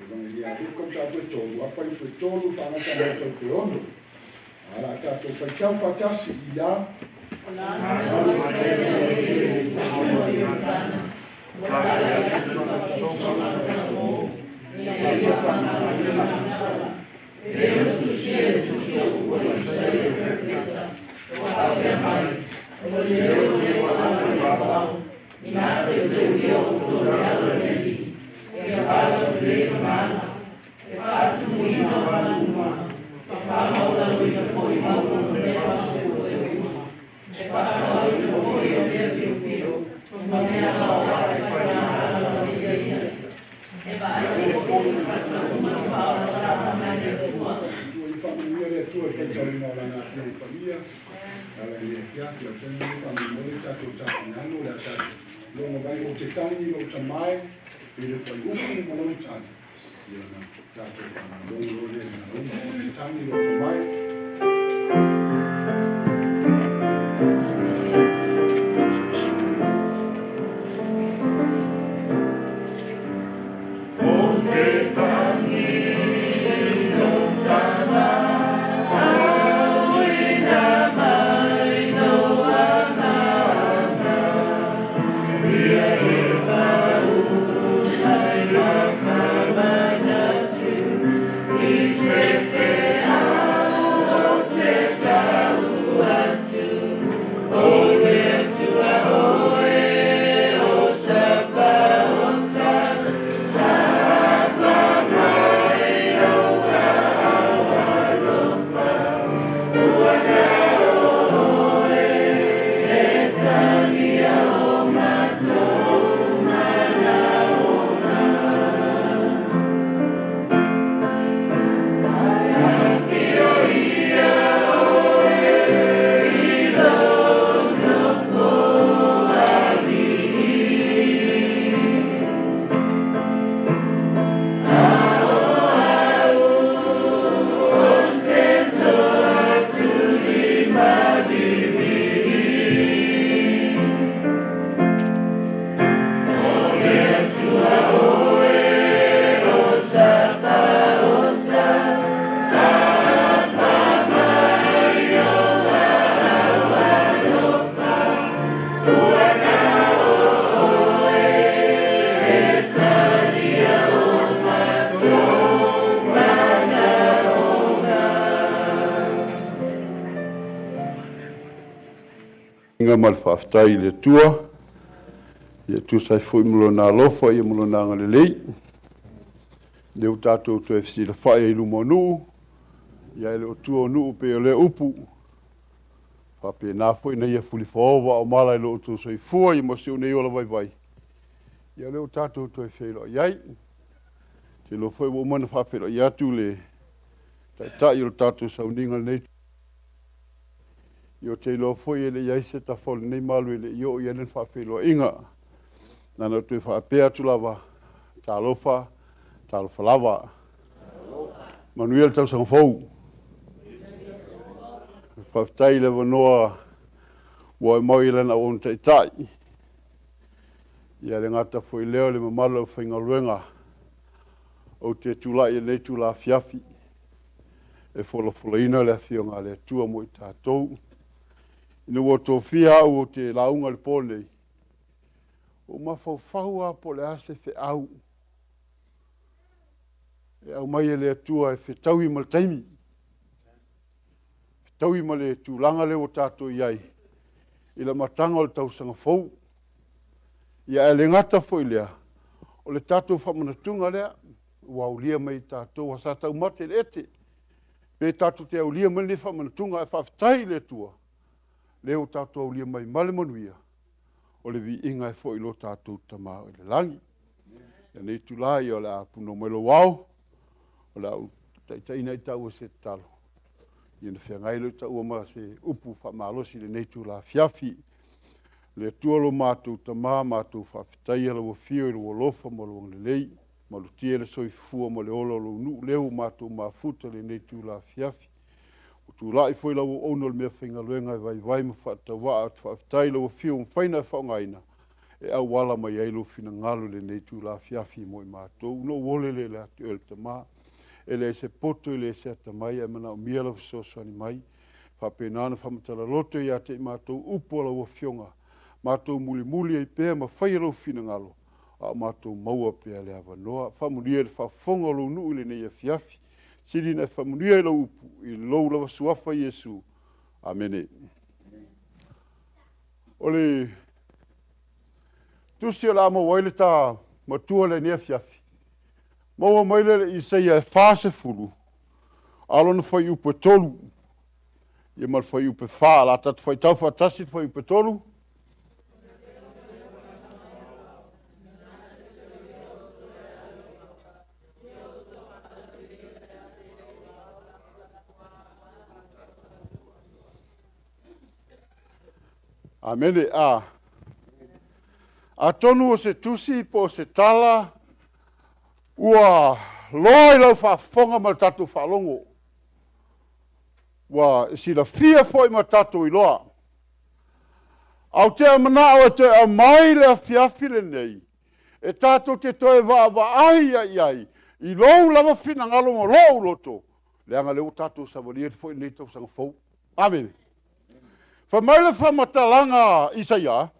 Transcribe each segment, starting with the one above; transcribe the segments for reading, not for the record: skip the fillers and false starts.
Evagelia a Luka mataupu e 3, a fuaiupu e 3 faagata mai le fuaiupu e 6. A o le a tatou faitau faatasi i a. Atua ia faamanuia le Atua i le faitauina o Lana Afioga Paia e ala i lenei afiafi. O le taimi lenei faamolemole tatou tapenalo o le a tatou logo mai ou te tagi i lou tama e i le fuaiupu ma lona tali. Ia ona tatou faalogologo loa lea i le lauga. Ou te tagi i lou tama e. Ou te tagi i lou tama, auina mai lou agaga, ia e faauma i ma faamanatu i se feau ou te tau atu, o le Atua oe o Sapaota, hapa mai lou aao alofa, ua nao oe e talia o matou manaoga. Afio ia oe i lou nofoalii. A o au ou te toatulimalivili. O le Atua oe o Sapaota, hapa mai lou aao alofa, ua nao oe e talia o matou manaoga. Ma le faafetai i le Atua, ia tusa ai foi ma Lona alofa ma Lona agalelei, lea ua tatou toe fesilafai ai i luma o nuu, ia e le o tua o nuu pei o lea upu. E faapena foi ona ia fulifaoa vaomala i lo outou soifua ma si ou nei ola vaivai, ia o lea ua tatou toe feiloai ai. Ou te iloa foi ua uma ona faafeiloai atu le Taitai o le tatou sauniga i lenei Ia ou te iloa foi e le i i ai se tafa o lenei malu e le i oo i ai lana faafeiloaiga. Na ona ou toe faapea atu lava, talofa, talofa lava. Manuia le tausaga fou. Faafetai i le avanoa ua aumai e Lana auauna taitai. Ia e le gata foi i lea o le mamalu o le aufaigaluega. Ou te tulai i lenei itula afiafi e folafolaina le Afioga a le Atua mo i tatou. Ina ua tofia au ou te lauga i le po lenei, ua ou mafaufau lava po o le a se feau e aumai e le Atua e fetaui ma le taimi, fetaui ma le tulaga lea ua tatou i ai i le amataga o le tausaga fou. Ia ae le gata foi i lea, o le tatou faamanatuga lea ua aulia mai e tatou, aua sa taumate i le ete pe tatou te aulia mai lenei faamanatuga, ae faafetai i le Atua lea ua tatou aulia mai ma le manuia. O le viiga e foi i lo tatou Tama i le lagi. I lenei itula o le a punoa mai lou ao, o le a ou taitaiina ai taua i se tatalo, ona feagai lea o taua ma se upu faamalosi i lenei itula afiafi. Le Atua lo matou Tama, matou faafetaia lau afio i lou alofa ma lou agalelei, malutia le soifua ma le ola o lou nuu lea ua matou mafuta i lenei itula afiafi. Ua tulai foi lau auauna o le meafaigaluega e vaivai ma faatauvaa. Ou te faafetai i lau afio ua mafai ona e faaaogaina. e auala mai ai lou finagalo i lenei itula afiafi mo i matou. Ona ou ole lea ia te oe le Tama, e leai se poto e leai se atamai, ae manaomia lau fesoasoani mai, faapena ona faamatala loto ia te i matou upu a lau Afioga, matou mulimuli ai pea ma faia lou finagalo, a o matou maua pea le avanoa. Faamanuia i le faafofoga o lou nuu i lenei afiafi. Sili ona e faamanuia i lau upu, i lou lava suafa Iesu. Amene. O le tusi o le a maua ai le ta matua i lenei afiafi, maua mai lea i le Isaia e 40, a o lona fuaiupu e 3, ia ma le fuaiupu e 4. O le a tatou faitau faatasi le fuaiupu e 3. Amene. A. Atonu o se tusi po o se tala ua loa i lau faafofoga ma le tatou faalogo, ua silafia foi ma tatou iloa. Ae ou te manao e toe aumai le afiafi lenei e tatou te toe vaavaai ai i ai i lou lava finagalo ma lou loto, leaga o lea ua tatou savalia foi lenei tausaga fou. Amene. Fai mai le faamatalaga a Isaia,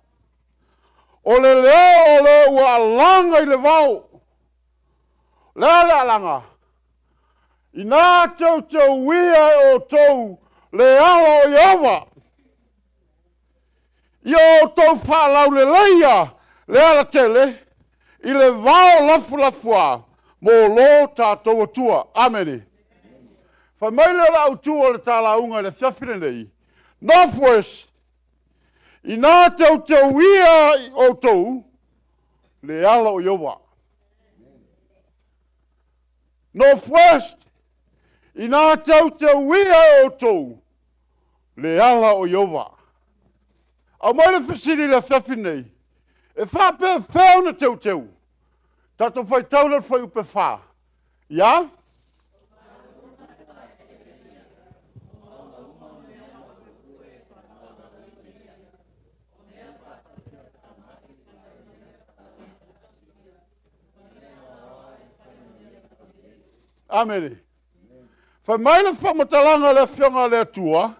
o le leo o le ua alaga i le vao. O le a le alaga? Ina teuteuia e outou le ala o Ieova, ia outou faalauleleia le alatele i le vao lafulafuā mo lo tatou Atua. Amene. Fai mai lea o le autu o le ta lauga i le afiafi lenei, North West, ina teuteuia outou le ala o Ieova. North West, ina teuteuia e outou le ala o Ieova. Aumai le fesili i le afiafi lenei, e faapefea ona teuteu? Tatou faitau lea i le fuaiupu e 4. Ia? Amene. Fai mai le faamatalaga a le Afioga a le Atua,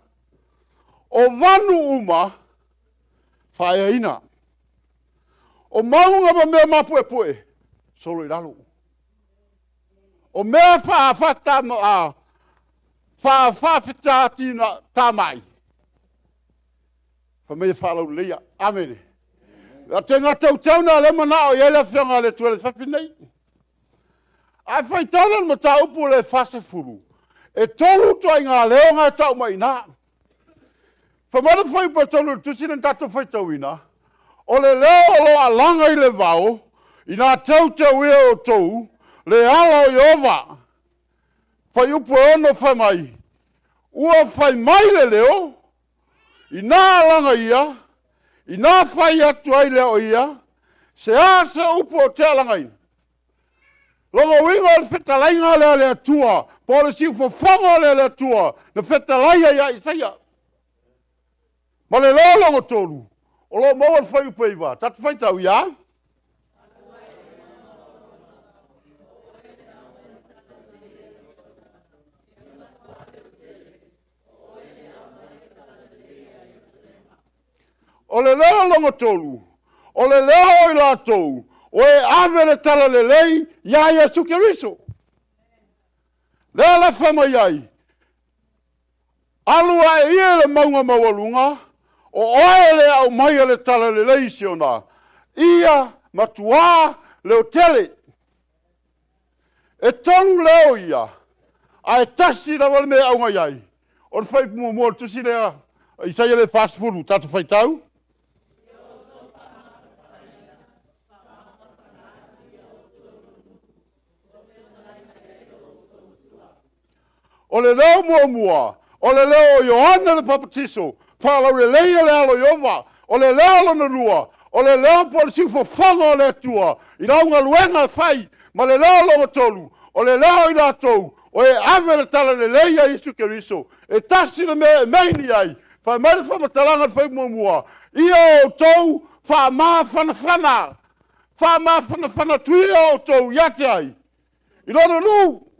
o vanu uma faaeaina, o mauga ma mea mapuepue, solo i lalo. O mea faafatatimai, fai mai e faalauleleia. Amene. O le teuteu lena o lea e manao i ai le Afioga a le Atua i le afiafi lenei. A e faitau la i le mataupu lea e 40, e 3 ituaiga leo na e tau mai i ina. Fai mai le fuaiupu e 3 i le tusi lea na tatou faitauina, o le leo o lo o alaga i le vao, ina teuteuia e outou le ala o Ieova. Fuaiupu e 6 fai mai, ua fai mai le leo, ina alaga ia, ina fai atu ai lea o ia, se a se upu ou te alagaina? Lona uiga o le fetalaiga lea a le Atua, po o le siufofoga lea o le Atua na fetalai ai ia Isaia. Ma le leo lona tolu, o lo o maua i le fuaiupu e 9. Tatou faitau, ia? O le leo lona tolu, o le leo o i latou o e ave le talalelei ia Iesu Keriso. Lea la fai mai ai, alu ae ia i le mauga maualuga, o oe le aumaia le talalelei i Siona, ia matuā leotele. E 3 leo ia, ae tasi lava le mea e auga i ai. O le fuaiupu muamua o le tusi lea, Isaia lea 40, tatou faitau. O le leo muamua, o le leo o Ioane le Papatiso, faalauleleia le alo o Ieova. O le leo lona lua, o le leo po o le siufofoga o le Atua i lau galuega e fai. Ma le leo lona tolu, o le leo o i latou o e ave le talalelei a Iesu Keriso. E tasi le mea e main i ai, Fai mai le faamatalaga i le fuaiupu muamua, ia outou faamafanafana, faamafanafana atu ia outou ia te ai, i lona nuu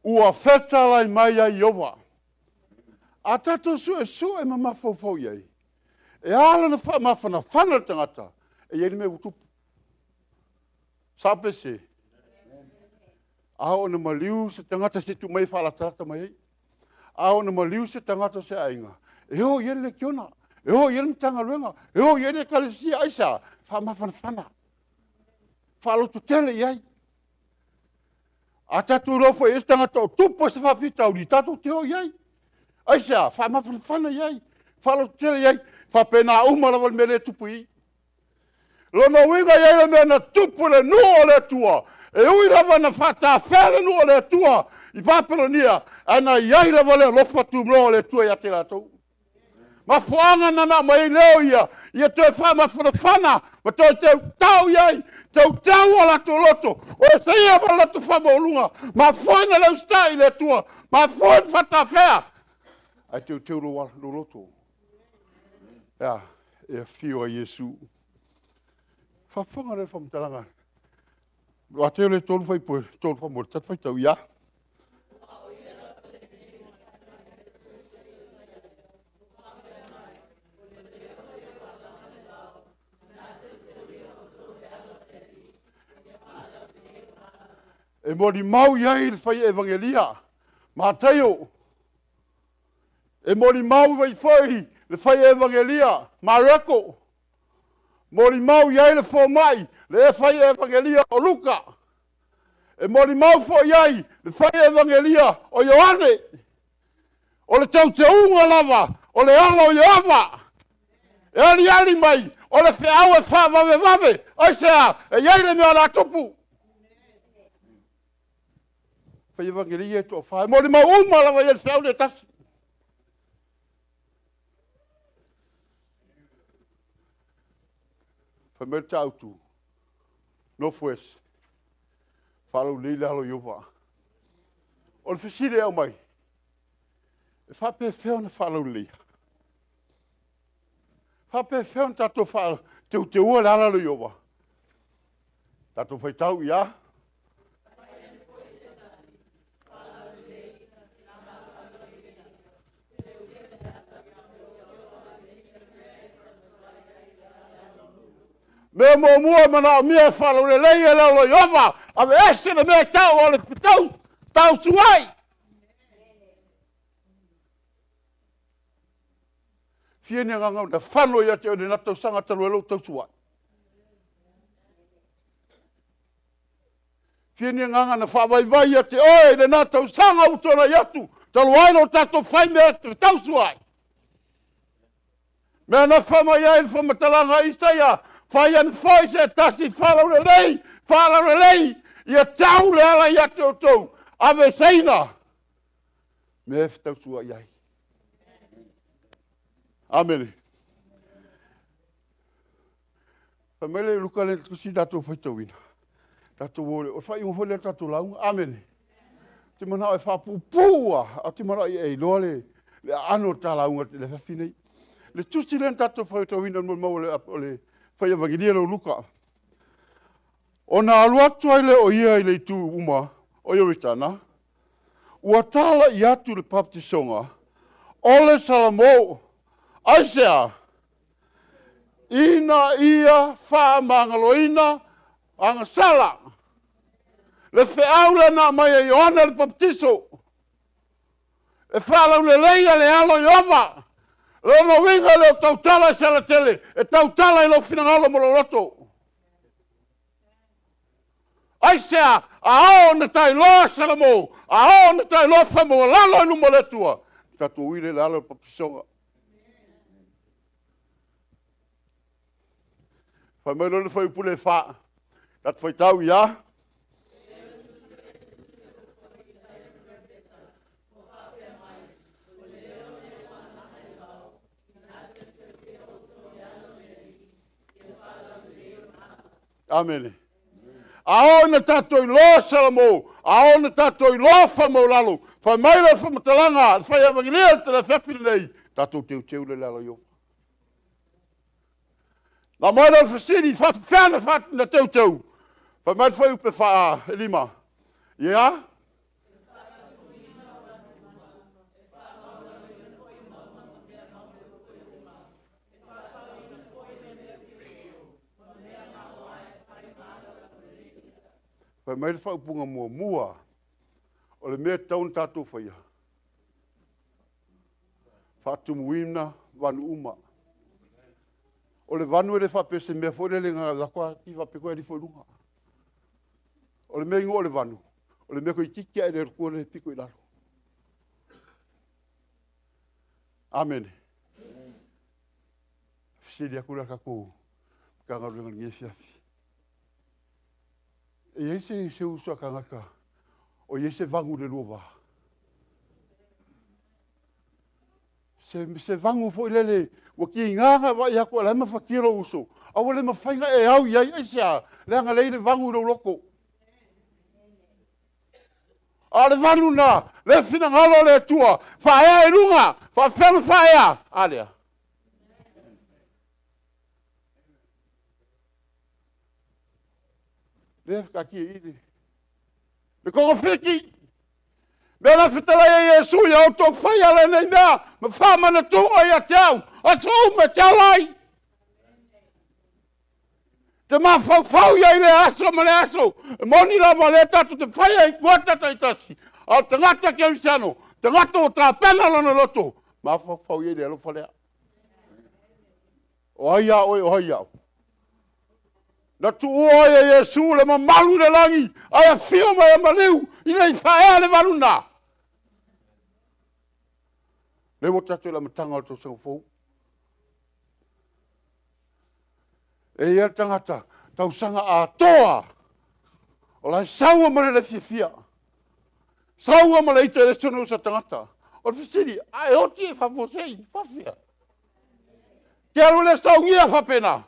ua fetalai mai ai Ieova. A tatou suesue ma mafaufau i ai, e ala ona faamafanafana le tagata, e i ai le mea ua tupu. Sao pe sese? A oo ina maliu se tagata se i tuu mai e faalatalata mai ai. A oo ina maliu se tagata o se aiga, e o i ai le lekiona, e o i ai le Matagaluega, e o i ai le ekalesia. Aisea? Faamafanafana, faalototele i ai. A tatou iloa foi e i ai se tagata o tupu ai se faafitauli, tatou te o i ai. Aisea? Faamafanafana i ai, faalototele i ai. E faapena uma lava le mea lea e tupu i i. O lona uiga e i ai le mea na tupu i le nuu o le Atua, e ui lava ina faatafea le nuu o le Atua i Papelonia, ae na i ai lava le alofa tunoa o le Atua ia te i latou. Mafuaaga lena na aumai ai leo ia, ia toe faamafanafana ma toe teutau i ai, teuteu o latou loto, o Isaia ma le loto faamaualuga, mafua ona le usitai i le Atua, mafua ona faatafea, ae teuteu lou loto. E a? E afio ai Iesu. Faafofoga lelei i le faamatalaga. Mateo le 3 fuaiupu e 3 faamolemole, ta faitau, ia. E molimau i ai le fai evagelia, Mataio. E molimau ai foi le fai evagelia, Mareko. Molimau i ai le fomai, le fai evagelia o Luka. E molimau foi i ai le fai evagelia o Ioane. O le teuteuga lava o le alo o Ieova. E aliali mai, o le feau e faavavevave. Aisea? E i ai le mea o le a tupu. Fai evagelia ia e toafa, e molimau uma lava i ai i le feau lea e tasi. Fai mai le Matautu, nofo ese, faalaulelei le alo o Ieova. O le fesili e aumai, e faapefea ona faalauleleia? E faapefea ona tatou teuteuina le ala lea o Ieova? Tatou faitau ia. Mea muamua e manaomia e faalaulelei e le alo o Ieova, aveese le mea e tau o le tausuai. Fia ni agaga na fano ia te oe i lena tausaga talu ai lou tausuai? Fia ni agaga na faavaivai ia te oe i lena tausaga ua tuanai atu talu ai lo tatou fai mea tausuai? Mea na fai mai ai le faamatalaga a Isaia, fai ane foi se tasi faalaulelei, faalaulelei, ia tau le ala ia te outou, aveeseina mea e fetausuai ai. Amene. Fai mai le Luka lea tusi tatou faitauina. Tatou o le faaiuga foi lea tatou lauga. Amene. Ou te manao e faapuupuu lava, ae ou te manao e iloa le aano o le ta lauga i le afiafi nei. Le tusi lea na tatou faitauina i le molimau o le fai evagelia lea o Luka. Ona alu atu ai lea o ia i le itu uma o Ioritana, ua talai atu le papatisoga o le Salamo. Aisea? Ina ia faamagaloina agasala. Le feau lea na aumai e Ioane le Papatiso, e faalauleleia le alo o Ieova. O lona uiga e le o tautala i se alatele, e tautala i lou finagalo ma lou loto. Aisea? A oo ina ta iloa Salamo, a oo ina ta iloa faamaualalo i luma o le Atua, tatou ui lea i le ala o le papatisoga. Fai mai loa le fuaiupu lea e 4, tatou faitau ia. Amene. A oo ina tatou iloa Salamo, a oo ina tatou iloa faamaulalo, fai mai lea o le faamatalaga a le fai Evagelia i le afiafi lenei, tatou teuteu lea i le ala o Ieova. Na aumai lea o le fesili, faapefea ona teuteu? Fai mai le fuaiupu 5, ia. Fai mai le faaupuga muamua o le mea e tatau ona tatou faia, faatumuina vanu uma. O le vanu e le faapea o se mea foi lele na alu atu lava faapea toe alu ifo i luga. O le mea e igoa o le vanu, o le mea toeitiiti lava e le alu atua le pito i lalo. Amene. Fesili atu la tatou Matagaluega i lenei afiafi. E i ai se uso a tagata o i ai se vanu i le lua va? Se vanu foi lele ua tiga ona vaai atu o la e mafatia lou uso, a ua le mafai ona e au i ai. Aisea? Leaga o lea e i ai le vanu i lou loto. A o le vanu lena, lea e finagalo le Atua, faaea i luga, faapefea ona faaea? A lea. Lea taatia i i le togafiti. Mea na fetalai ai Iesu, ia outou faia lenei mea ma faamanatuga ia te au, aso uma e te ola ai. Te mafaufau i ai i lea aso ma lea aso. E moni lava o lea tatou te faia i kuata taitasi, a o le tagata kerisiano, tagata ua tapena lona loto, mafaufau i ai i le alofa lea. O ai a oe, o ai au? Na tuua ai e Iesu le mamalu i le lagi, ae afio mai e maliu ina ia faaea le valu lena. Lea ua tatou i le amataga o le tausaga fou. E i ai le tagata tausaga atoa o la e saua ma le le fiafia, saua ma le ita i le isi ona uso a tagata. O le fesili, a e oti e faafuasei, faafefea? Te alu le saunia faapena.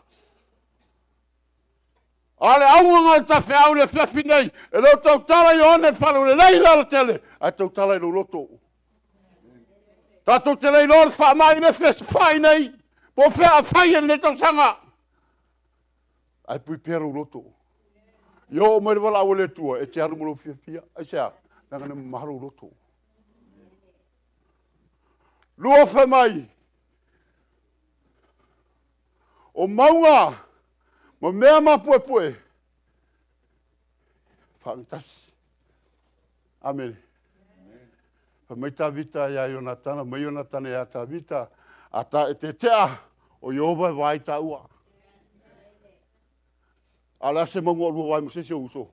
A o le auga lena o le taifeau i le afiafi nei, e le o tautala Ioane i le faalaulelei i le alatele, ae tautala i lou loto. Tatou te le iloa le faamai lea e fesilafai nei, po o fea a fai e lenei tausaga. Ae pui pea lou loto. Ia oo mai le valaau a le Atua, e te alu ma lou fiafia. Aisea? Leaga na mama lou loto. Lua fai mai, o mauga ma mea mapuepue, faagatasi. Amene. Fai mai Tavita ia Ionatana, mai Ionatana ia Tavita, a ta e tetea, o Ieova e vaai taua. A o le a se mauga o lua vaai ma se isi ou uso?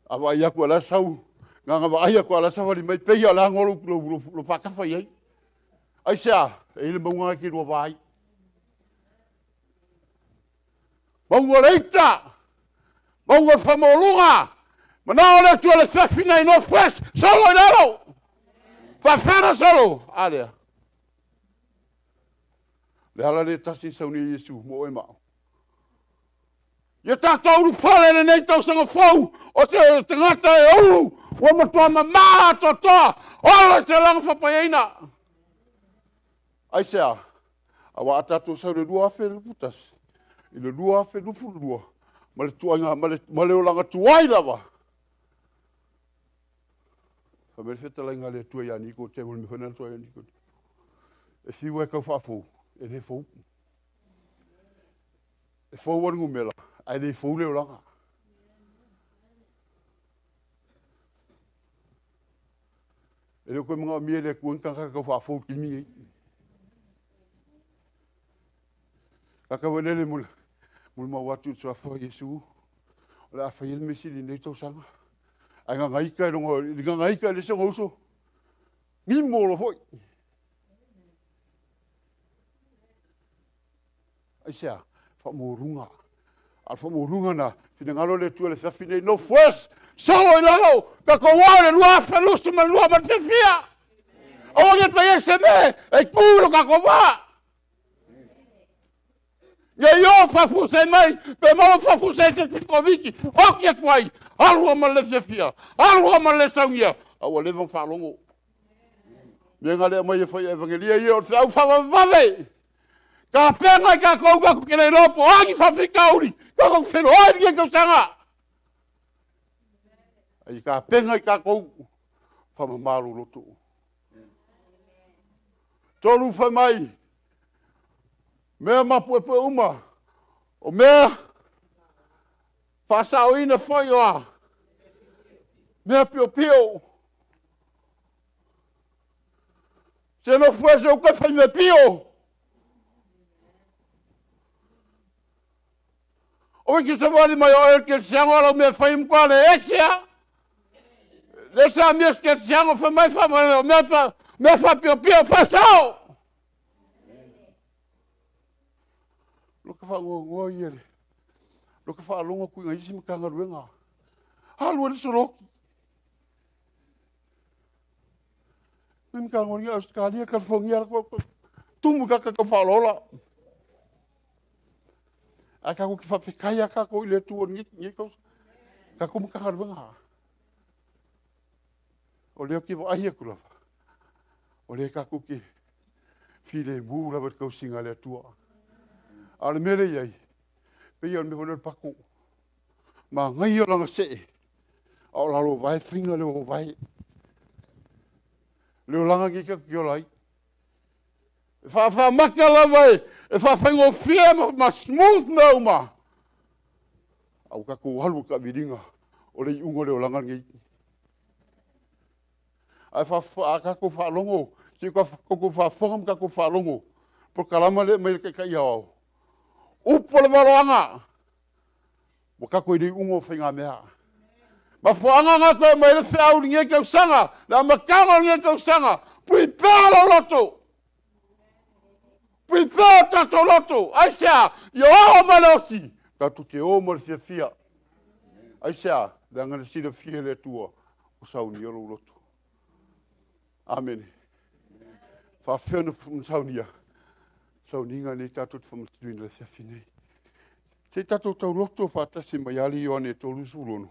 A vaai atu o la e sau, na ona vaai atu o la e savali mai, pei o le a lou faatafa i ai. Aisea? E i ai le mauga e te lua vaai. Mauga o le ita, mauga o le faamaualuga, manao le Atua i le afiafi nei, nofoesi, solo i lalo. Faafefea ona solo? A lea. Le ala lea e tasi e saunia Iesu mo oe ma au. Ia tatou ulufale i lenei tausaga fou, o se tagata e ulu, ua matua mama atoatoa, ola i se olaga faapaia. Aisea? Aua a tatou sau i le 2021, i le 2022, ma le tuaiga, ma le olaga tuai lava. Fai mai le fetalaiga a le Atua ia Nikodemo, le mea foi lena na tuai ai Nikodemo. E fiu e tau faafou, e le fou. E fou lava le numera, ae le fou le olaga. E le o toe manaomia e le Atua ni tagata tau faafou i le taimi lenei. Tagata foi lele molimau atu i le suafa o Iesu, o le a faia le mea sili i lenei tausaga. Ae gagaita i le gagaita i le isi ona uso, mimo loa foi. Aisea? Faamaualuga. A o le faamaualuga lena, finagalo le Atua i le afiafi nei, nofoesi, solo i lalo, tatou o i le 2022 ma le fiafia. Aua ne i toe i ai se mea e tu i lo tatou vaa. Ne i o maua faafuasei mai, pe maua faafuasei se isi Koviti, oti atu ai, alu lava ma le fiafia, alu lava ma le saunia, a ua leva ona faalogo. Mea na le aumai e fai evagelia ia o le feau faavavevave. Tapena i tatou tatou te le iloa po o a ni faafitauli tatou te feiloai i lenei tausaga. A ia tapena i tatou, faamama lou loto. 3 fai mai, mea mapuepue uma, o mea faasaoina foi o a mea piopio. Se nofo ese ou toe fai mea pio. Aua e te savali mai o oe o le kerisiano a o lau mea e fai e matua le ese lava. Lea sa amia e se kerisiano fai mai o mea faapiopio faasao. Lota faanoanoa ia, lota faalogo atu i nai isi Matagaluega, alu ai le soloki. Le Matagaluega i Ausetalia, Kalifonia, tumu i tagata tau faaolaola. Ae tatou te faafetai lava tatou i le Atua i lenei tausaga, tatou Matagaluega. O lea ou te vaai atu lava, o lea tatou te filemu lava i le tausiga a le Atua. A o le mea lea e i ai, pei lava o le mea foi lea o le pato, manaia lana see, a o lalovae faiga lea o vae. O le olaga lenei tatou te ola ai. E faafaamata lava e faafaigofie ma smooth mea uma, a ua tatou alu i taaviliga o le iuga o le olaga lenei. Ae a tatou faalogo, se i tatou faafofoga ma tatou faalogo polokalama lea e aumai e le Taitai Aoao, upu o le valoaga, ua tatou i le iuga o faigamea. Mafuaaga na toe aumai ai le feau i lenei tausaga, le amataga o lenei tausaga, prepare lou loto, prepare o tatou loto. Aisea? Ia oo mai le oti, tatou te o ma le fiafia. Aisea? Leaga na silafia e le Atua ua saunia lou loto. Amene. Faafefea ona saunia? Sauniga nei tatou te faamanatuina i le afiafi nei. Se i tatou tauloto faatasi mai ia Ioane 36.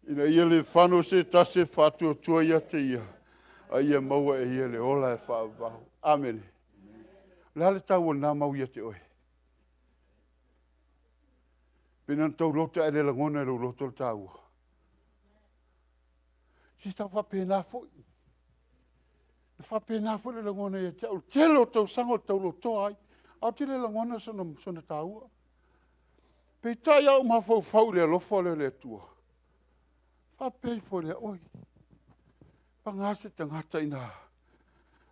Ina ia le fano se tasi e faatuatua ia te ia, a ia maua e ia le ola e faavavau. Amene. O le a le tau o lena mau ia te oe? Pe na ona tau loto ae le lagona e lou loto le taua. Se tau faapena foi. E faapena foi le lagona ia te au. O le tele o tausaga o taulotoa ai, ae ou te le lagona sona taua. Peitai a ou mafaufau i le alofa lea o le Atua, faapea ifo lea, oi, paga se tagata ina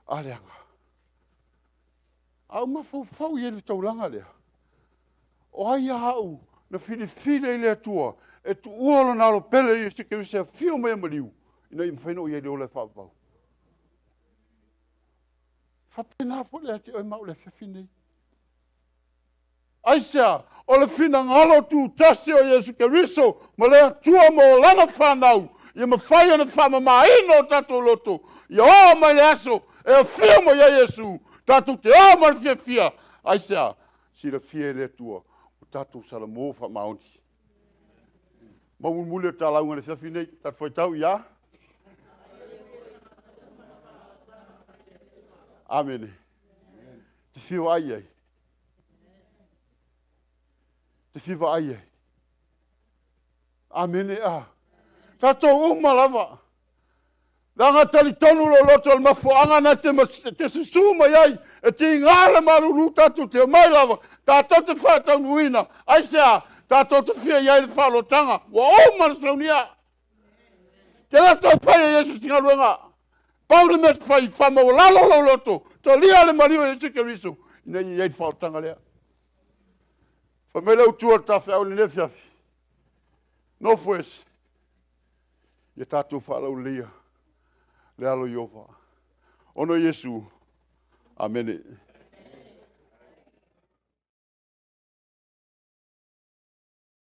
a leaga. A ou mafaufau i ai i le taulaga lea, o ai lava au na filifili ai le Atua e tuua lona alo pele Iesu Keriso e afio mai e maliu, ina ia mafai ona ou i ai i le ola e faavavau. E faapena foi ia te oe ma au i le afiafi lenei. Aisea? O le finagalo tutasi o Iesu Keriso ma le Atua mo lana fanau, ia mafai ona faamamaina o tatou loto, ia oo mai le aso e afio mai ai Iesu, tatou te o ma le fiafia. Aisea? Silafia e le Atua o tatou salamo faamaoni. Maumulimuli o ta lauga i le afiafi nei, tatou faitau ia. Amene. Te fia vaai ai. Te fia vaai ai. Amene a. Tatou uma lava. Leaga talitonu lo loto o le mafuaaga na te susu mai ai e tiga le malulu tatou te omai lava tatou te faataunuuina. Aisea? Tatou te fia i ai le faaolotaga ua uma na saunia. Te le tau fai e Iesu se galuega. Pau le mea te fai, faamaualalo lou loto, talia le maliu o Iesu Keriso, ina ia i ai le faaolotaga lea. Fai mai le utua o le tafeau i lenei afiafi, nofo ese, ia tatou faalauleleia le alo o Ieova. Ona o Iesu. Amene.